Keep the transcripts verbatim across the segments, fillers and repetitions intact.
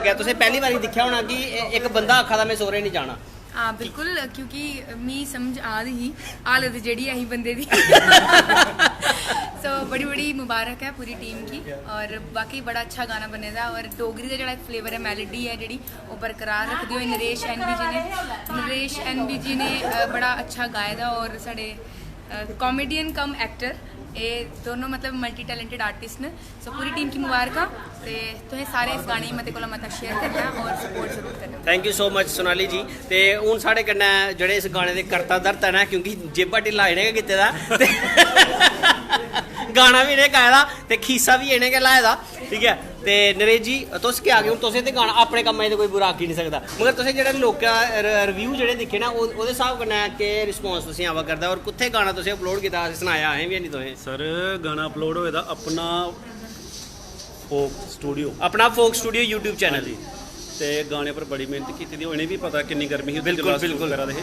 क्या तुसें पैह्ली बारी दिक्खेआ होना कि ए- इक बंदा आखा दा, "मैं सौह्रे निं जाना"? हां, बिल्कुल, क्योंकि मी समझ आ दी ही हालत जेह्ड़ी ऐ ही बंदे दी। सो बड़ी बड़ी मुबारक ऐ पूरी टीम गी। और बाकी बड़ा अच्छा गाना बने दा, और डोगरी दा जेह्ड़ा फ्लेवर ऐ, मैलोडी ऐ जेह्ड़ी, ओह् बरकरार रखदे होए नरेश एन बी जी ने, नरेश एन बी जी ने अ, बड़ा अच्छा गाए दा। और साढ़े कॉमेडियन कम एक्टर, एह् दोनों मतलब मल्टी टैलेंटेड आर्टिस्ट न। सो पूरी टीम गी मुबारकां। ते तुसें सारे इस गाने गी मते कोला मता शेयर करना और सपोर्ट जरूर करना। Thank you so much Sonali ji. ते हून साढ़े कन्नै जेह्ड़े इस गाने दे कर्ता धर्ता न, क्योंकि जेबा ढिल्ला इ'नें गै कीते दा, ते गाना बी इ'नें गाए दा ते खीसा बी इ'नें गै लाए दा, ठीक ऐ। ते नरेश जी, तुस केह् आखगे? हून तुसें ते गाना अपने कम्मै च ते कोई बुरा आखी निं सकदा, मगर तुसें जेह्ड़े लोकें रिव्यू जेह्ड़े दिक्खे ना, ओह्- ओह्दे स्हाब कन्नै केह् रिस्पांस तुसें आवा करदा, और कुत्थै गाना तुसें अपलोड कीता, असें सनाया, असें बी हैनी तुसें। सर, गाना अपलोड होए दा अपना फोक स्टूडियो। अपना फोक स्टूडियो यूट्यूब चैनल। ते गाने पर बड़ी मेहनत कीती दी, उ'नें बी पता किन्नी गर्मी ही, बिल्कुल, क्लास बिल्कुल। करा दे हे।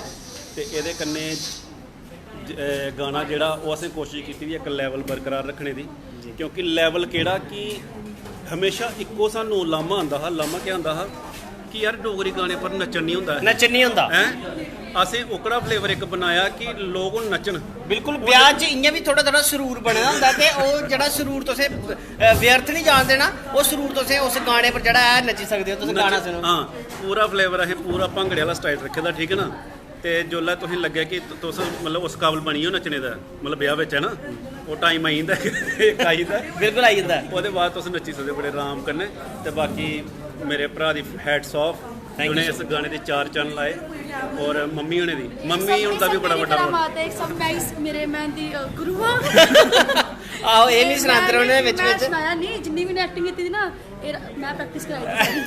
ते एह्दे कन्नै ज- ए, गाना जेह्ड़ा, ओह् असें कोशिश कीती दी इक लेवल बरकरार रक्खने दी, क्योंकि लेवल केह्ड़ा कि हमेशा इक्को सानू लामा आंदा हा। लामा केह् आंदा हा कि यार, डोगरी गाने पर नच्चन नहीं होंदा ऐ। नच्चन नहीं होंदा। हैं? असें ओकड़ा फ्लेवर इक बनाया कि लोक हून नच्चन। बिल्कुल, ब्याह च इ'यां बी थोड़ा थोड़ा सुरूर बने दा होंदा, ते ओह् जेह्ड़ा सुरूर तुसें अ, व्यर्थ नहीं जान देना, ओह् सुरूर तुसें उस गाने पर जेह्ड़ा ऐ नच्ची सकदे ओ। तुस गाना सुनो। हां, पूरा फ्लेवर असें पूरा भांगड़े आह्ला स्टाइल रक्खे दा, ठीक है ना? ते जिसलै तुसें लग्गेआ कि तु- तुस मतलब उस काबल बनी जाओ नच्चने दा, मतलब ब्याह बिच, है ना, ओह् टाइम आई जंदा, इक आई जंदा। बिल्कुल आई जंदा। ओह्दे बाद तुस नच्ची सकदे बड़े आराम कन्नै। ते बाकी मेरे भ्राऽ दी हैट्स आफ, Thank you उ'नें so इस गाने दी चार चंद लाए। और मम्मी होने दी, मम्मी हुन दा भी बड़ा बड्डा रोल। माता एक सब मैं इस मेरे मेहंदी अ, गुरु हां। आहो, एह् मिगी सनांदे रौह्ने बिच मैं बिच। सनाया नहीं, जिन्नी भी एक्टिंग कीती दी ना, एह् मैं प्रैक्टिस कराई दी।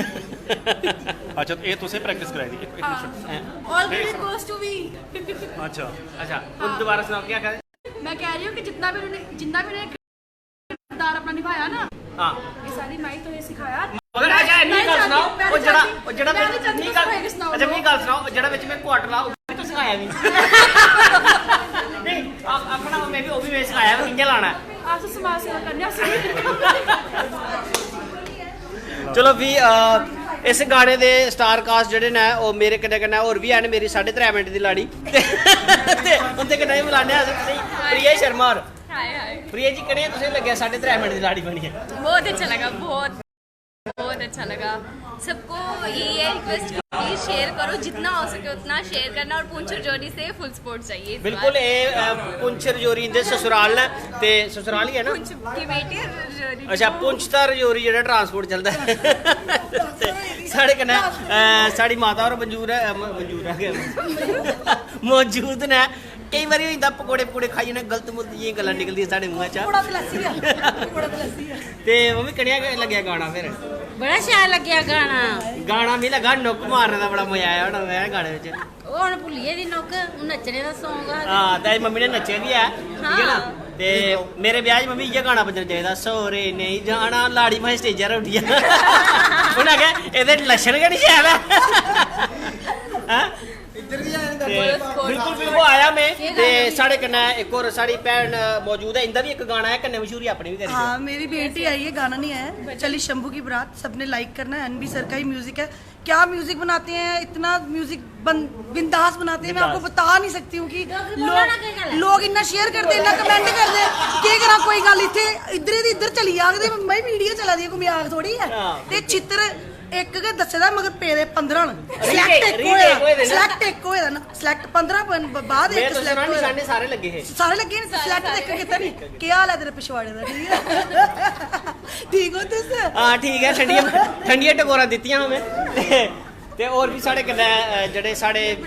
अच्छा, एह् तुसें प्रैक्टिस कराई दी? इक- इक minute. All credit goes to me। अच्छा, अच्छा, हून दोबारा सनाओ, क्या कह रहे? मैं कह रही हूँ कि जितना भी उन्होंने, जितना भी उन्होंने किरदार अपना निभाया ना, हाँ। ये सारी माई तो ये सिखाया। मगर अच्छा, मिगी गल्ल सनाओ, पैह्ली ओह् जेह्ड़ा, चाल्ली, ओह् जेह्ड़ा पैह्ली बिच, चाल्ली मिगी तुस गल्ल, मिगी सनाओ। अच्छा, मिगी गल्ल सनाओ, ओह् जेह्ड़ा बिच में क्वार्टर ला, ओह् तुस सखाया मिगी। नहीं, आ- आखना, में भी, ओह् भी में सखाया, कि'यां लाना ऐ। अस समाज सेवा करने आं, अस चलो भी, अ, इस गाने दे स्टार कास्ट जेह्ड़े न, ओह् मेरे कन्नै कन्नै होर बी हैन, मेरी साढ़े त्रै मिंट दी लाड़ी, ते उं'दे कन्नै बी मलाने आं अस तुसेंगी। प्रिया शर्मा होर। हाय हाय। प्रिया जी, कनेहा तुसें लग्गेआ साढ़े त्रै मिंट दी लाड़ी बनियै? बहुत अच्छा लगा, बहुत बहुत अच्छा लगा। सबको यही है रिक्वेस्ट कि प्लीज शेयर करो, जितना हो सके उतना शेयर करना, और पुंछ रजौरी से फुल सपोर्ट चाहिए इस बिल्कुल। बार। एह्, अ, पुंछ रजौरी इंदे ससुराल न, ते ससुराल ही है ना? पुंछ की बेटी रजौरी। अच्छा, पुंछ दा रजौरी जेह्ड़ा ट्रांसपोर्ट चलदा ऐ। ते साढ़े कन्नै, अ, साढ़ी माता होर मंजूर ऐ, अ, म- मंजूर ऐ, मौजूद न। केईं बारी होई जंदा, पकौड़े पकौड़े खाई जन्ने, गलत मुलत जियां गल्लां निकलदियां साढ़े मूंहा चा। पकौड़ा ते लस्सी ऐ, पकौड़ा ते लस्सी ऐ। ते मम्मी, कनेहा गै लग्गेआ गाना फिर? बड़ा शैल लग्गेआ गाना। गाना मिगी लग्गा नुक्क मारने दा बड़ा मजा आया होना मैं गाने बिच। ओह् हून भुल्ली गेदी नुक्क, हून नच्चने दा सौंग हा। हां, ते अज्ज मम्मी ने नच्चेआ बी ऐ, ठीक है ना? ते मेरे ब्याह च मम्मी इ'यै गाना बज्जना चाहिदा, "सौरे नेईं जाना, लाड़ी भाएं स्टेजै पर उठी जा।" उ'नें आखेआ, "एह्दे लक्षण गै निं शैल ऐ।" हैं? ते बिल्कुल, बिल्कुल आया में। ते साढ़े कन्नै इक होर साढ़ी भैन मौजूद ऐ, इं'दा बी इक गाना ऐ, कन्नै मशहूरी अपनी बी करी देओ। हाँ, मेरी बेटी आई है, गाना नहीं आया है। चली शंभू की बारात, सबने लाइक करना है। एनबी सर का ही म्यूजिक है। क्या म्यूजिक बनाते हैं, इतना म्यूजिक बन, बिंदास बनाते हैं, मैं आपको बता नहीं सकती हूँ कि लोग लोग इन्ना शेयर करते, इन्ना कमेंट करते। केह् करां, कोई गल्ल इत्थै इद्धर दी इद्धर चली जाग ते मैं वीडियो चला दी ऐ, कोई मजाक थोड़ी ऐ। ते चित्र इक गै दस्से दा, मगर पेदे पंदरां न। सिलेक्ट इक होए दा, सिलेक्ट इक होए दा ना, सिलेक्ट पंदरां बाद इक सिलेक्ट होए दा। निशाने सारे लग्गे हे। सारे लग्गे न, सिलेक्ट ते इक कीता नहीं। केह् हाल ऐ तेरे पिछवाड़े दा? ठीक ऐ, ठीक हो तुस? हां, ठीक ऐ, ठंडियां, ठंडियां टकोरां दित्तियां हमें। ते, ते होर बी साढ़े कन्नै, अ, जेह्ड़े साढ़े, अ,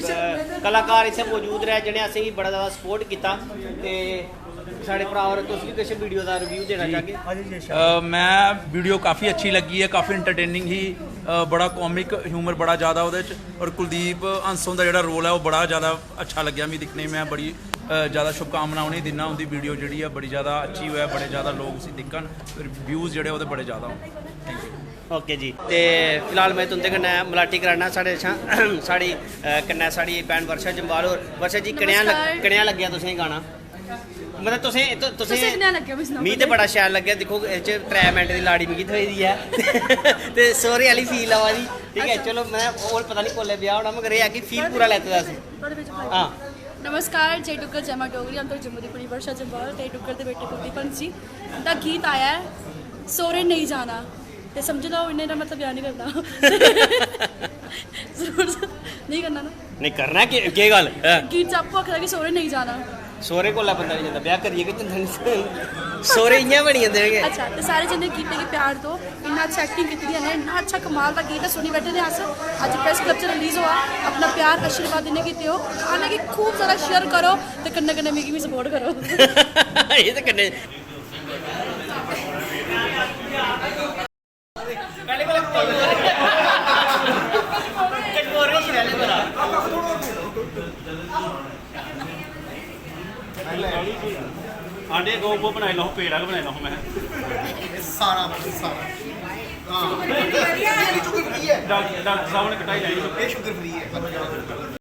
कलाकार इत्थै मौजूद रेह्, जि'नें असेंगी बड़ा ज्यादा सपोर्ट कीता। ते साढ़े भ्राऽ होर, तुस बी किश वीडियो दा रिव्यू देना चाह्गे? अ, मैं वीडियो काफ़ी अच्छी लग्गी ऐ, काफ़ी एंटरटेनिंग ही। अ, बड़ा कॉमिक ह्यूमर बड़ा ज़्यादा ओह्दे च, और कुलदीप हंस हुंदा जेह्ड़ा रोल ऐ, ओह् बड़ा ज़्यादा अच्छा लग्गेआ मिगी दिक्खने गी। मैं बड़ी अ, ज़्यादा शुभकामना उ'नेंगी दिन्ना, उं'दी वीडियो जेह्ड़ी ऐ बड़ी ज़्यादा अच्छी होऐ, बड़े ज़्यादा लोक उसी दिक्खन, व्यूज़ जेह्ड़े ओह्दे बड़े ज़्यादा होन। Thank U. ओके जी, ते फिलहाल में तुं'दे कन्नै मलाटी कराना साढ़े शा, साढ़ी, अ, कन्नै साढ़ी भैन वर्षा जम्वाल होर। वर्षा जी, कनेहा लग- कनेहा लग्गेआ तुसेंगी गाना? मतलब तुसें तु- तुसें तुसें कनेहा लग्गेआ, मिगी सनाओ मिगी ते पैह्लें। बड़ा शैल लग्गेआ। दिक्खो, एह् च त्रै मिंट दी लाड़ी मिगी थ्होई दी ऐ। ते सौह्रे आह्ली फील आवा दी। ठीक ऐ, अच्छा। चलो, में होर पता नहीं कोल्लै ब्याह होना, मगर एह् ऐ कि फील पूरा लैते दा असें। थोह्ड़े बिच play। हां। नमस्कार, जय डुग्गर, जय मां डोगरी। हम तो जम्मू दी कुड़ी वर्षा जम्वाल ते डुग्गर दे बेटे कुलदीप पंत जी दा गीत आया ऐ, सौह्रे नेईं जाना। ते समझी लैओ, इन्ने दा मतलब ब्याह नहीं करना। जरूर नेईं करना ना। नहीं करना, केह् केह् गल्ल है? गीत च आपूं आखदा कि सौह्रे नेईं जाना। सौह्रे कोला बंदा नहीं जंदा, ब्याह करियै गै जंदा नहीं। सौह्रे इ'यां बनी जंदे न कि अच्छा, ते सारे जने गीतें गी प्यार दो। इन्ना अच्छा एक्टिंग कीती दी है, इन्ना अच्छा कमाल दा गीत ऐ, सुनी बैठे दे अस। अज्ज प्रेस क्लब च रिलीज होआ, अपना प्यार आशीर्वाद इ'नें गी देओ, आने गी खूब ज्यादा शेयर करो ते कन्नै कन्नै मिगी बी सपोर्ट करो। एह् ते कन्नै आंडे को वो बनाई लो, पेड़ा को बनाई लो। मैं सारा सारा। डॉक्टर साहब ने कटाई लेनी। ये शुगर फ्री है।